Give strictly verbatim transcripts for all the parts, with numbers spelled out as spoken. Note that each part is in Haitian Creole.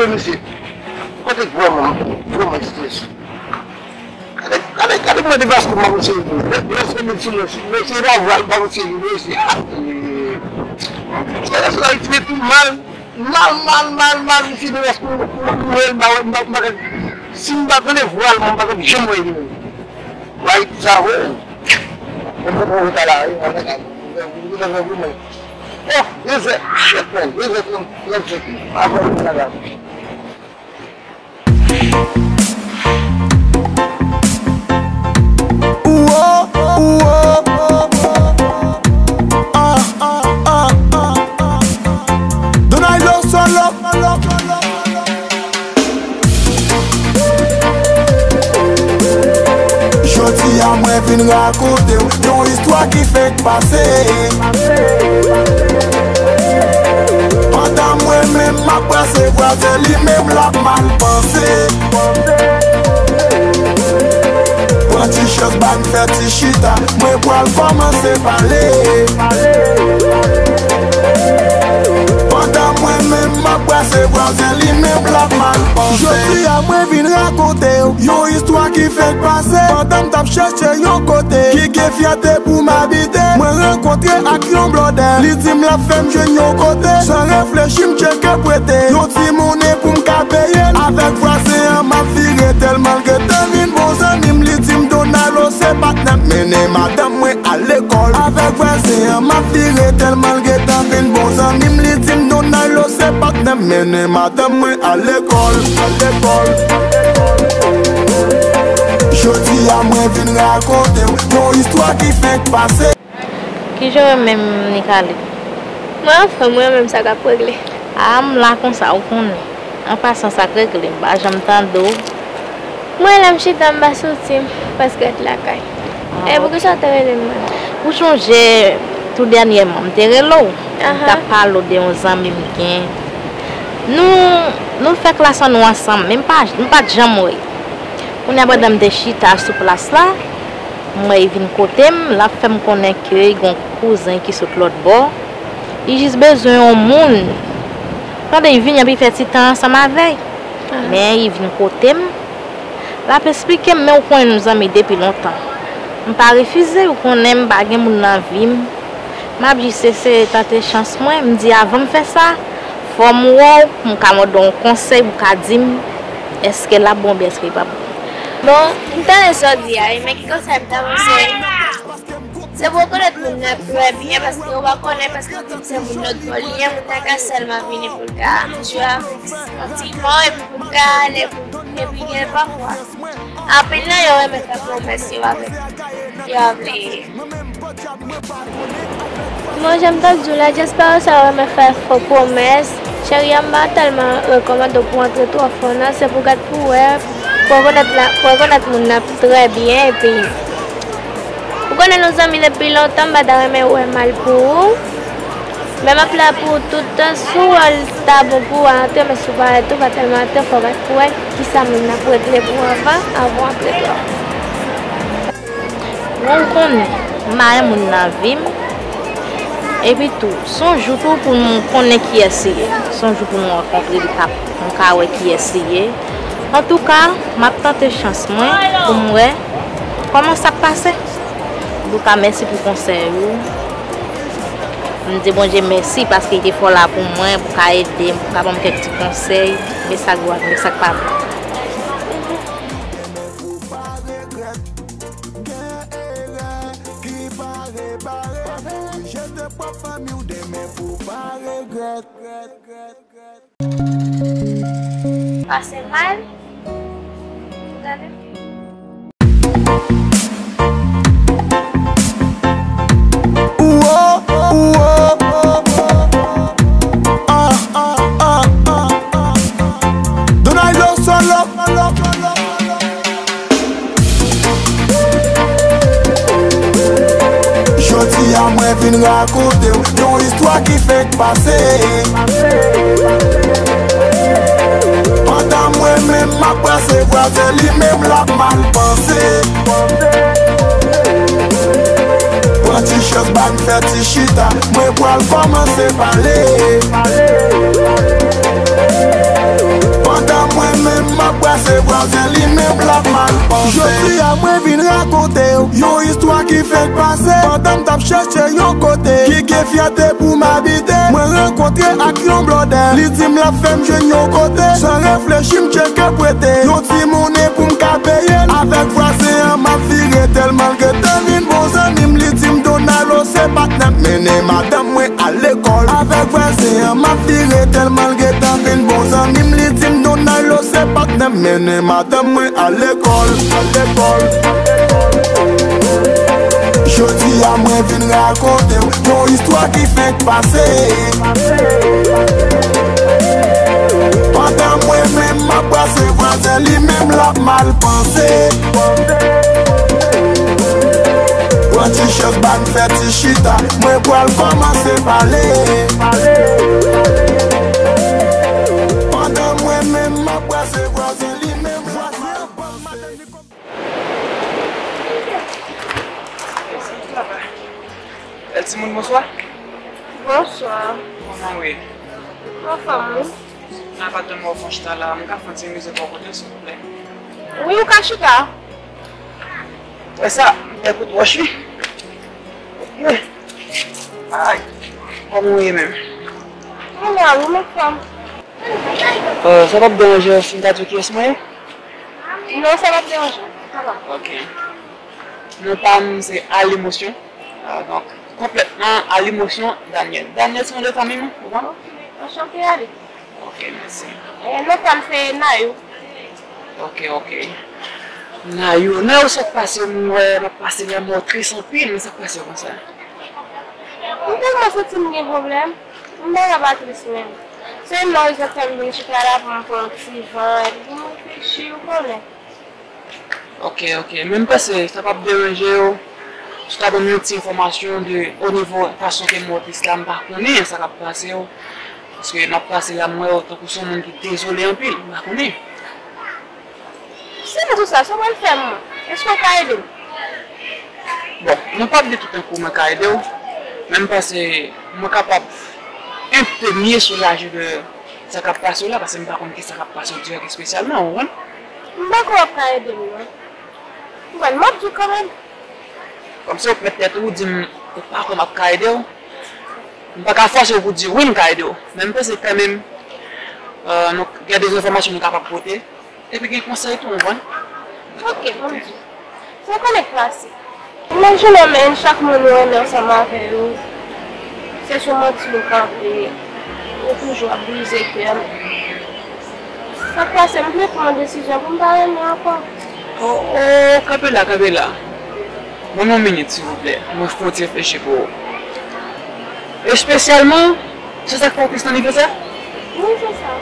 Mesye, kote vrèman, vrèman strès. Gade, gade, gade mwen de baskèt m ap eseye jwe. Lè, lè se mil sou mwen, si mwen se pa vwal m ap eseye jwe, mesye. Strès la, li fè tou mal, mal, mal, mal, mal, mesye, de baskèt m, m, m, m, m, m, m, si m pa tande vwal mwen, m pa t ap janm wè li menm. Why sa vre? Mwen poko wè sa la, wi, mwen poko wè sa vre, men. Oh, deux heures, shit, man, deux heures trente, trente-cinq, avan mwen ta gade. Ouwo, ouwo. Ah, ah, ah, ah. Donaylo solo. Jodi a mwen vin rakonte w yon istwa ki fèk pase. Pandan mwen menm m ap brase, vwazen li menm l ap mal panse. Pran ti chans ba m fè ti chita, mwen pral kòmanse pale. Pandan mwen menm m ap brase, vwazen li menm l ap mal panse. Jodi a mwen vin rakonte w yon istwa ki fèk pase. Pandan m t ap chèche yon kote ki gen fyète pou m abite, mwen rankontre ak yon blòdè. Li di m l ap fè m jwenn yon kote. San reflechi, m tcheke prete yon timoun pou m ka peye l. Avèk vwazen an, m ap vire tèlman l gentan vin bon zanmi m. Li di m, Donalo, se patnè m mennen madanm mwen al lekòl. Avèk vwazen an, m ap vire tèlman l gentan vin bon zanmi m. Li di m, Donalo, se patnè m mennen madanm mwen al lekòl, al lekòl. Jodi a mwen vin rakonte w yon istwa ki fenk pase. Kijan w ye menm, Nicaline? Mwen anfòm, mwen menm sa k ap regle. A, m la konsa, ou konnen. An pasan, sa k regle? M pa janm tande w. Mwen la, m chita, m pa soti, m prèske ret lakay. Ah, e bon. Poukisa w te rele m menm? Ou chonje, tou dènyèman, m te rele w. M t ap pale w de yon zanmi m gen. Nou, nou fè klas an nou ansanm, men m pa, m pa t janm wè. Kounye a, pandan m te chita sou plas la, m wè li vin kote m, l ap fè m konnen ke li gen yon kouzen ki sot lòt bò. Li jis bezwen yon moun. Tande, li vini, epi fè ti tan ansanm avè l. Men li vin kote m. L ap esplike m, men ou konnen nou zanmi depi lontan. M pa refize, ou konnen m pa gen moun nan vi m. M ap jis eseye tante chans mwen, m di avan m fè sa, fò m wè w, pou m ka mande w yon konsèy, pou w ka di m èske l ap bon oubyen èske l p ap bon. Bon, m tande sa w di a, wi, men ki konsèy m ta pouse? Se pou w konèt moun nan trè byen, paske ou pa konnen, paske ou di m se moun lòt bò li ye, moun nan ka sèlman vini pou l ka jwe avèk santiman, epi pou l ka ale, epi gen pafwa. Anpil nan yo renmen fè pwomès yo avèk, yo avle. Bon, jan m t ap di w la, dyaspora sa yo renmen fè fo pwomès. Cheri a, m pa tèlman rekòmande w pou w antre twò fon nan, se pou gad pou w wè, pou w rekonèt la, pou w rekonèt moun nan trè byen, epi ou konnen nou zanmi depi lontan, m pa ta renmen wè mal pou ou. Men m ap la pou ou tout tan, si w wè l ta bon pou w antre, men si w pa wè tou, pa tèlman antre, fò w gad pou w wè kisa moun nan ap regle pou ou anvan, anvan w antre twò. Bon, ou konnen, m pa yon moun nan vi m. Epi tou, se yon jou tou pou nou konnen kiyès li ye. Se yon jou pou nou rankontre, li ka, nou ka wè kiyès li ye. Antouka, m ap tante chans mwen pou m wè kòman sa ap pase. Antouka, mèsi pou konsèy ou. M di Bondye mèsi paske li te fè w la pou mwen, pou ka ede m, pou ka ban m kèk ti konsèy. Men sa k bon ak men sa k pa bon. Gen erè ki pa repare. Pa kouri jete pwòp fanmi w demen pou w pa regrèt. Pase mal. Gade. Ouwo, ouwo. Ah, ah, ah, ah, ah. Donaylo solo. Jodi a mwen vin rakonte w yon istwa ki fenk pase. Pandan mwen menm m ap brase, vwazen li menm l ap mal panse. Pran ti chans ba m fè ti chita, mwen pral kòmanse pale. Pandan mwen menm m ap brase, vwazen li menm l ap mal panse. Jodi a mwen vin rakonte w yon istwa ki fèk pase. Pandan m t ap chèche yon kote ki gen fyète pou m abite, mwen rankontre ak yon blòdè. Li di m l ap fè m jwenn yon kote. San reflechi, m tcheke prete yon ti monnen pou m ka peye l. Avèk vwazen an, m ap vire tèlman l gentan vin bon zanmi m. Li di m Donalo se patnè m mennen madanm mwen al lekòl. Avèk vwazen an, m ap vire tèlman l gentan vin bon zanmi m. Li di m Donalo se patnè m mennen madanm mwen al lekòl. Al lekòl. Jodi a mwen vin rakonte w yon istwa ki fenk pase. Pandan mwen menm m ap brase, vwazen li menm l ap mal panse. Pran ti chèz ba m fè ti chita, mwen pral kòmanse pale. Pandan mwen menm m ap brase, vwazen li menm l ap mal panse. Bèl timoun, bonswa. Bonswa. Kòman w ye? Anfòm, wi. Nan pa tann wè w fon chita la, m ka fè yon ti mizik bò kote w, silvouplè? Wi, ou ka chita. Wè sa, m fè kout wòch, wi. Ay, kòman w ye menm? Mwen la, wi, m anfòm. Euh, sa p ap deranje w si m ta di w kiyès mwen ye? Non, sa p ap deranje. Sa va. Ok. Non pa m se Alimosyon. Ah, donk, konplètman Alimosyon Daniel. Daniel se non de fanmi m, ou konprann? Ok, anchante, Ale. Ok, mèsi. Eh, non pa m se Nayou. Ok, ok. Nayou, Nayou, sa k pase? M wè m ap pase la, m wè w tris anpil, men sa k pase konsa? M tèlman santi m gen pwoblèm, m pa ka pa tris menm. Se Nayou sa k fè m vin chita la pou m pran yon ti van, epi pou m reflechi, ou konnen. Ok, ok. Men m panse sa p ap deranje w si w ta ban m yon ti enfòmasyon de, o nivo fason ke m wè w tris la, m pa konnen sa k ap pase w. Paske m ap pase la, m wè w tankou se yon moun ki dezole anpil, m pa konnen. Se pa tout sa, sa w pral fè m? Èske w ka ede m? Bon, mwen p ap di toutankou mwen ka ede w, men m panse mwen kapab un peu mieux soulager de sa k ap pase w la, paske m pa konn kisa k ap pase w dirèk espesyalman, ou konprann? M pa kwè w ap ka ede m, non. Ou konprann, m ap di w kanmenm. Kòmsi w ap met tèt ou, ou di m ou pa kwè m ap ka ede w. M pa ka fòse w pou di wi, m ka ede w. Men m panse kanmenm, euh, nou gen de enfòmasyon nou kapab pote. Epi gen konsèy tou, ou konprann? Ok, ban m di w. Sa konnen k pase. Imajine w menm chak moun ou renmen ansanm avè yo, se sou manti yo kanpe, yo toujou ap brize kè m. Sa k pase, m vle pran yon desizyon pou m pa renmen ankò. Oh, oh, kanpe la, kanpe la. Ban m yon minit, silvouplè. Mwen fè yon ti reflechi pou ou. Espesyalman, se sa k fè w tris nan nivo sa? Wi, se sa.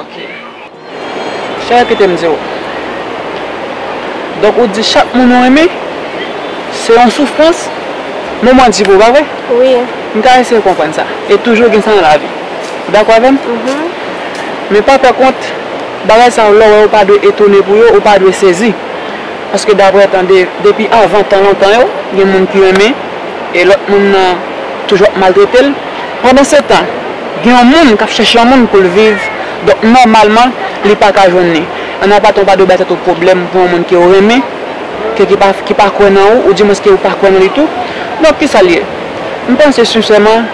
Ok. Chè, kite m di w. Donk, ou di chak moun ou renmen, se yon soufrans, moman di pou, pa vre? Wi. M ka eseye konprann sa. E toujou gen sa nan lavi. Ou dakò avè m? Mhm. Men pa pè kont, bagay sa yo, lè w wè, ou pa dwe etone pou yo, ou pa dwe sezi. Paske daprè tande, depi anvan tan lontan yo, gen moun ki renmen, e lòt moun nan toujou ap maltrete l. Pandansetan, gen yon moun k ap chèche yon moun pou l viv, donk nòmalman, li pa ka jwenn li. An apa tan, ou pa dwe bay tèt ou pwoblèm pou yon moun ke w renmen, ke ki pa, ki pa kwè nan ou, oudimwens ke ou pa kwè nan li tou. Donk, kisa l ye? M panse sensèman,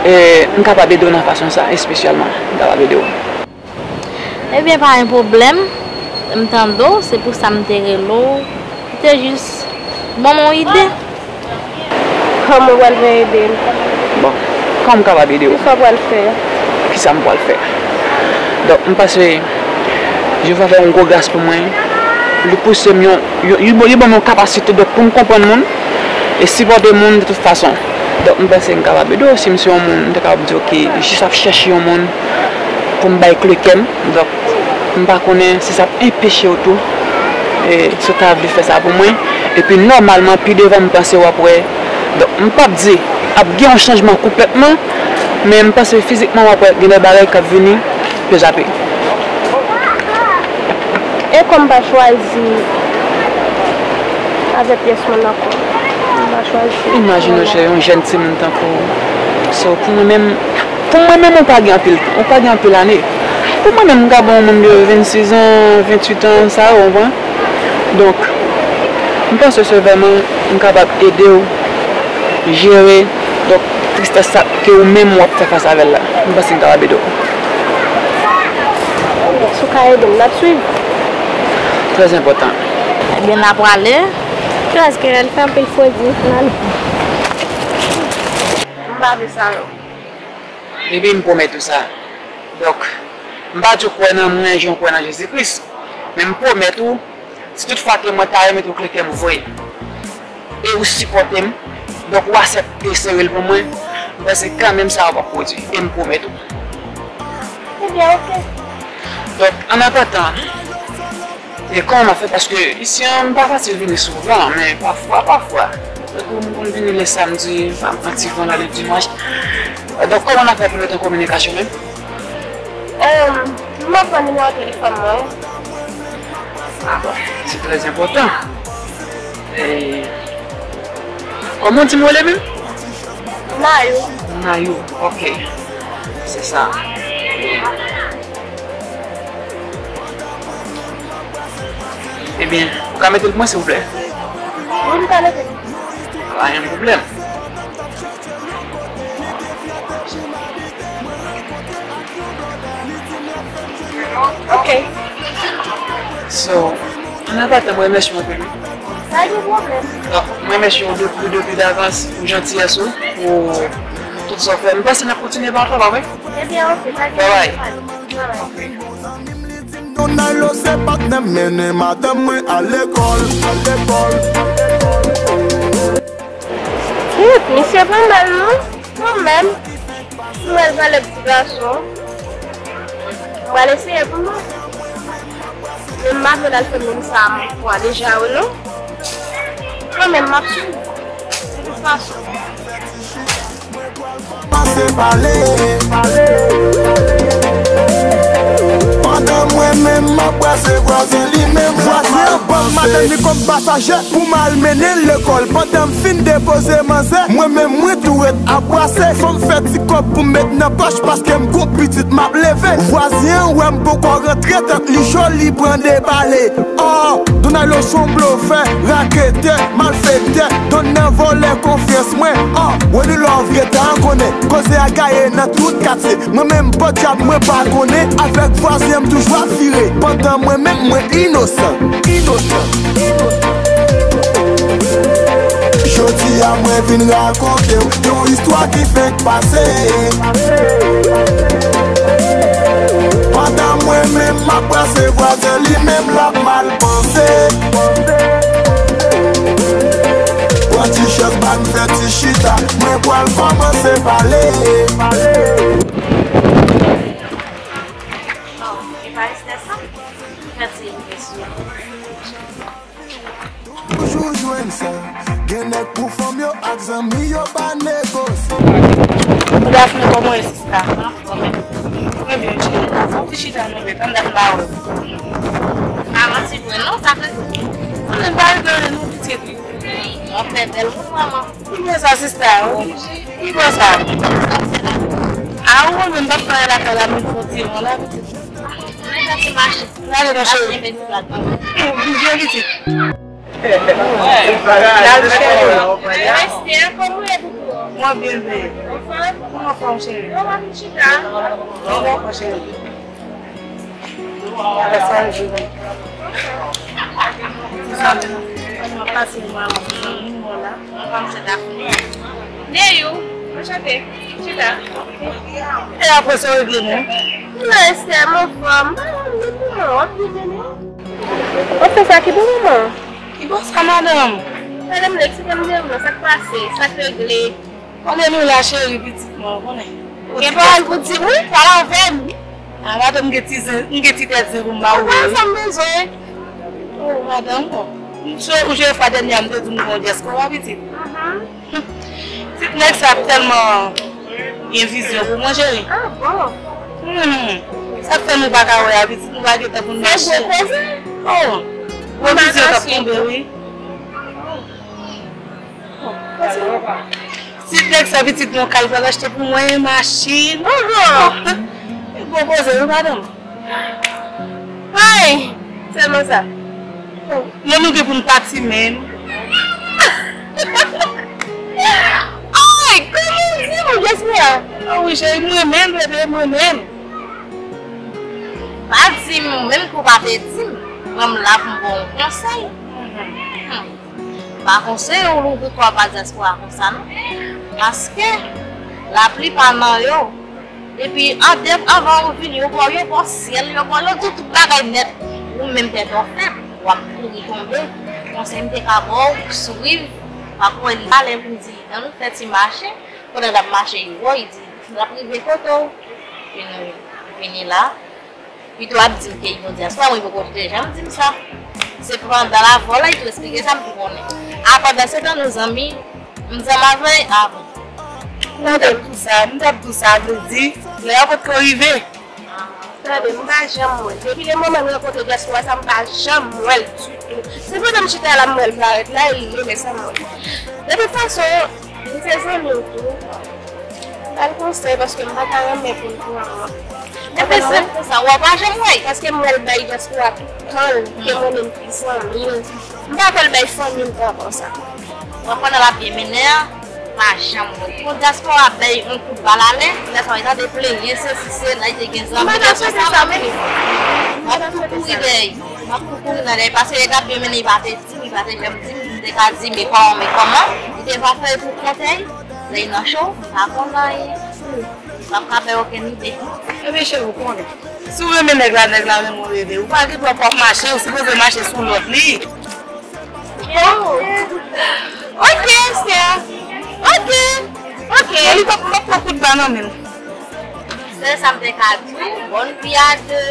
eh, m kapab ede w nan fason sa, espesyalman. M kapab ede w. Ebyen, pa gen pwoblèm. M tande w, se pou sa m te rele w. M te jis ban m yon ide. Kòman w pral fè ede m? Bon, kòman m kapab ede w? Kisa w pral fè? Kisa m pral fè? Donk, m panse Jewova fè yon gwo gras pou mwen. Li pouse m yon, yon, li ban m yon kapasite, donk, pou m konprann moun e sipòte moun de tout fason. Donk, m panse m kapab ede w. Si m se yon moun, m te kapab di w ki jis ap chèche yon moun pou m bay kle kè m. Donk, m pa konnen si sa ap enpeche w tou, e, si w ta vle fè sa pou mwen. Epi, nòmalman, pi devan, m panse w ap wè. Donk, m p ap di ap gen yon chanjman konplètman, men m panse fizikman, w ap wè gen de bagay k ap vini, pe zape. E kòm m pa chwazi avè pyès moun ankò, m pa chwazi. Imajine w, chè, yon jèn timoun tankou w. So, pou mwen menm, pou mwen menm, ou pa gen anpil, ou pa gen anpil ane. Pou mwen menm, m ka ba yon moun de vennsis an, venntuit an sa, ou konprann? Donk, m panse se vrèman m kapab ede w jere, donk, tristès sa ke ou menm w ap fè fas avè l la. M panse m kapab ede w. Si w ka ede m, n ap swiv. Trè enpòtan. Ebyen, n a prale. Kilès ki fè anpil fredi? N ale. M pa vle sa yo. Epi m pwomèt ou sa. Donk, m pa di w kwè nan mwen jan w kwè nan Jezi Kris, men m pwomèt ou, si tout fwa ke mwen ta renmen tou klete m vre, e ou sipòte m, donk ou aksepte sere l pou mwen, m panse kanmenm sa yo p ap pwodui, e m pwomèt ou. Ebyen, oke. Donk, an atandan, e kòman m ap fè? Paske isi an, m pa fasil vini souvan, men pafwa, pafwa. Tankou m konn vini lè samdi, m pran ti van la lè dimanch. Donk, kòman n ap fè pou nou rete an kominikasyon menm? Em, m ap pran nimewo telefòn mwen. Ah bon, se trè enpòtan. E, kòman w di m w rele menm? Nayou. Nayou, ok. Se sa. Ebyen, ou ka mete l pou mwen, silvouplè? Wi, m ka mete l. Pa gen pwoblèm. Ok. So, an atandan, mwen remèsye w anpil, wi. Pa gen pwoblèm. Donk, mwen remèsye w depi, depi davans pou jantiyès ou, pou tout sa w fè. M panse n ap kontinye pa travay, wi. Ebyen, ok, pa gen pwoblèm. Bye bye. Bye bye. Donaylo se patnè m, mennen madanm mwen al lekòl, al lekòl. Kèt, misye pa mal non, kanmenm. M wè l valè ti gason. M pral eseye pou mwen. Men m pa vle l al fè menm sa a pou mwen deja wi non. Kanmenm, m ap swiv. De tout fason. Panse pale. Pandan mwen menm m ap brase vwazen, li menm l ap mal panse. Vwazen an ban m madanm li kòm pasaje pou m al mennen l lekòl. Pandan m fin depoze manzè, mwen menm mwen tou ret ap brase. Fò m fè ti kòb pou m met nan pòch paske m gon pitit m ap leve. Vwazen an wè m poko rantre, tèt li cho, li pran de bale. Oh, Donaylo se yon blofè, raketè, malfektè, Don nan vòlè konfyans mwen. Oh, Wenilove gentan konnen, koze a gaye nan tout katye. Mwen menm podyab mwen pa konnen, avèk vwazen an m toujou ap vire. Pandan mwen menm mwen inosan, inosan, inosan. Jodi a mwen vin rakonte w yon istwa ki fenk pase. Pandan mwen menm m ap brase vwazen, li menm l ap mal panse. Pran ti chèz ba m fè ti chita, mwen pral kòmanse pale. Oh, e pa Esther sa? Fè ti kesyon. Toujou jwenn sa. Gen nèg pou fanm yo ak zanmi yo pa negosye. Daphne, kòman w ye, sista? Trè byen, cheri. Fè yon ti chita non, bèt, ann dat m pa wè w. Pa manti vre non, sa fè. Konnen m pa rigonle non, pitit. W ap fè bèl moun, manman. Ki bò sa, sista? Ki bò sa? A, ou konn m p ap travay lakay la, men fò ti ran la, pitit. Mwen santi mache. Gade non, cheri. Byen, pitit. Gade, cheri. Esther, kòman w ye, boubou? Mwen byen, byen. Anfòm? Mwen anfòm, cheri. Kòman w chita? Mwen anfòm, cheri. Neyou, anchante. Chita. E apre sa w regle nou? Non, Esther, m anfòm. Ou fè sa ki bon, manman? Ki bon sa, madanm? Madanm, eksplike m de ou non, sa k pase, sa k regle? Konnen nou la, cheri, pitit mwen, konnen. Gen pawòl pou di m, wi, pale avè m. A, madanm, m gen ti zen, m gen ti tèt zen pou m ba ou, wi. Sa m bezwen. O, madanm, bon. M sou, ou jwe fwa dènye a, m te di m gon dyès kò a pitit. Pitit nèg sa ap tèlman gen vizyon pou mwen, cheri. A, bon. Hmm. Sa k fè nou pa ka wè a, pitit, nou pa gen tan pou n mache. Se gwo koze. O, gwo vizyon k ap tonbe, wi. Si nèg sa pitit mwen kal pral achte pou mwen machin. Oho! Gwo koze wi madanm. Ay! Sèlman sa. Lè nou gen pou n pati menm. Ay! Kòman w di m, Jasmine? Ah wi, cheri, mwen menm, bebe, mwen menm. Pa di m, menm ke w pa te di m, mwen m la pou m ba w yon konsèy. Hmm. M pa konseye w louvri kò w ba dyaspora konsa non. Paske laplipa nan yo, depi an dev anvan yo vini, yo ba w, yo ba w syèl, yo ba w, yo di w tout bagay nèt. Ou menm tèt ou fèb, w ap kouri tonbe. Konsèy m te ka ba w, swiv, w ap wè li valè pou m di, ann nou fè ti mache, pandan n ap mache, yo wè w, li di, n ap rive kote w. Epi nou vini la. Pito ap di m ke li yon dyaspora, mwen poko te janm di m sa. Se pandan l avè w la, li tou esplike sa m tou konnen. A pandan se tan nou zanmi, m zanmi avè l avan. Tande m di w sa, m t ap di w sa, vle di, lè a potko rive. Tande, m pa janm wè l. Depi le moman m rankontre dyaspora sa, m pa janm wè l ditou. Se pandan m chita la, m wè l parèt la, e li ye, men sa m wè. De tout fason, li se zanmi w tou. M ba l konsèy paske m pa ta renmen pou l pran mwen. Epi se pou sa, w pa janm wè l. Paske m wè l bay dyaspora tout tan l, ke mwen menm ki zanmi l. M pa kwè l bay fanmi l tan konsa. W ap pandan l ap byen mennen an, pa janm wè l. Pou dyaspora bay yon kout bal ale, dyaspora tande plenyen, se si se la, li te gen zanmi, dyaspora sa vini. W ap kouri dèyè, w ap kouri nan dèyè, paske lè l t ap byen mennen, li pa te di m, li pa te janm di m, m te ka di, men kòman, men kòman, li te va fè pou kontèy, lè l nan cho, pa konn anyen. W ap ka bay okenn ide. Ebyen, cheri, ou konnen. Si w renmen nèg la, nèg la renmen w, bebe. Ou pa gen dwa p ap mache, ou sipoze mache sou lòd li. Oh. Ok, sè. Ok. Ok. Li p ap, p ap pran kout ba nan men l. Sèl sa m te ka di w, bòn vi a de.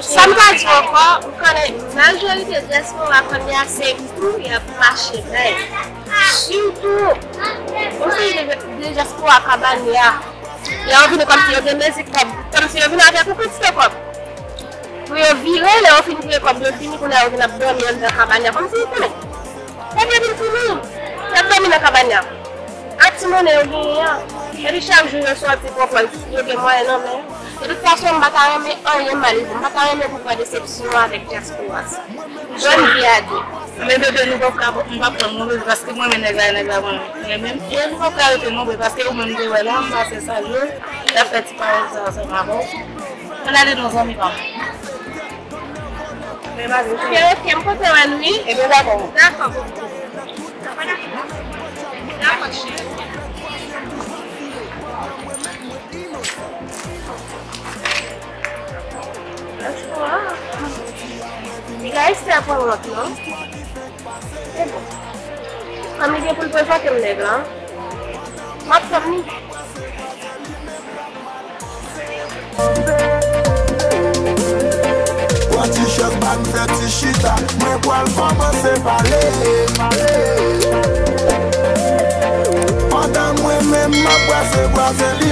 Sa m ka di w ankò, ou konnen, majorite dyaspora kounye a se kou y ap mache bay. Sitou, yon seri de, de dyaspora Kabanya. Lè yo vini kòmsi yo gen mezi kòb, kòmsi yo vini avèk yon kantite kòb. Pou yo vire, lè yo fin vire kòb yo fini, kounye a yo vin ap dòmi anndan Kabanya. Kòmsi, konnen. Lè yo vin fini, y ap dòmi nan Kabanya. Ak ti monnen yo genyen an. Epi chak jou yo sòti pou yo pran, yo gen mwayen nan men yo. De tout fason, m pa ta renmen anyen mal pou, m pa ta renmen pou pran desepsyon avèk dyaspora sa. Jodi a di. Men bebe, nou p ap ka, m p ap pran non bebe, paske mwen menm nèg la, nèg la mwen renmen m. E nou p ap ka rete non bebe, paske ou menm te wè la, m pase sa yo, y ap fè ti pawòl sa ansanm avè w. Ann ale non zanmi pa m. Men pa vle. Ok, ok, m kontan wè nou wi. Ebyen dakò. Dakò. Dakò, cheri. Piga Esther pran lòt non. Se bon. Fanmi gen pou l prezante m nèg la. M ap tann li. Pran ti chèz ba m fè ti chita. Mwen pral kòmanse pale. Pandan mwen menm m ap brase bwazen li.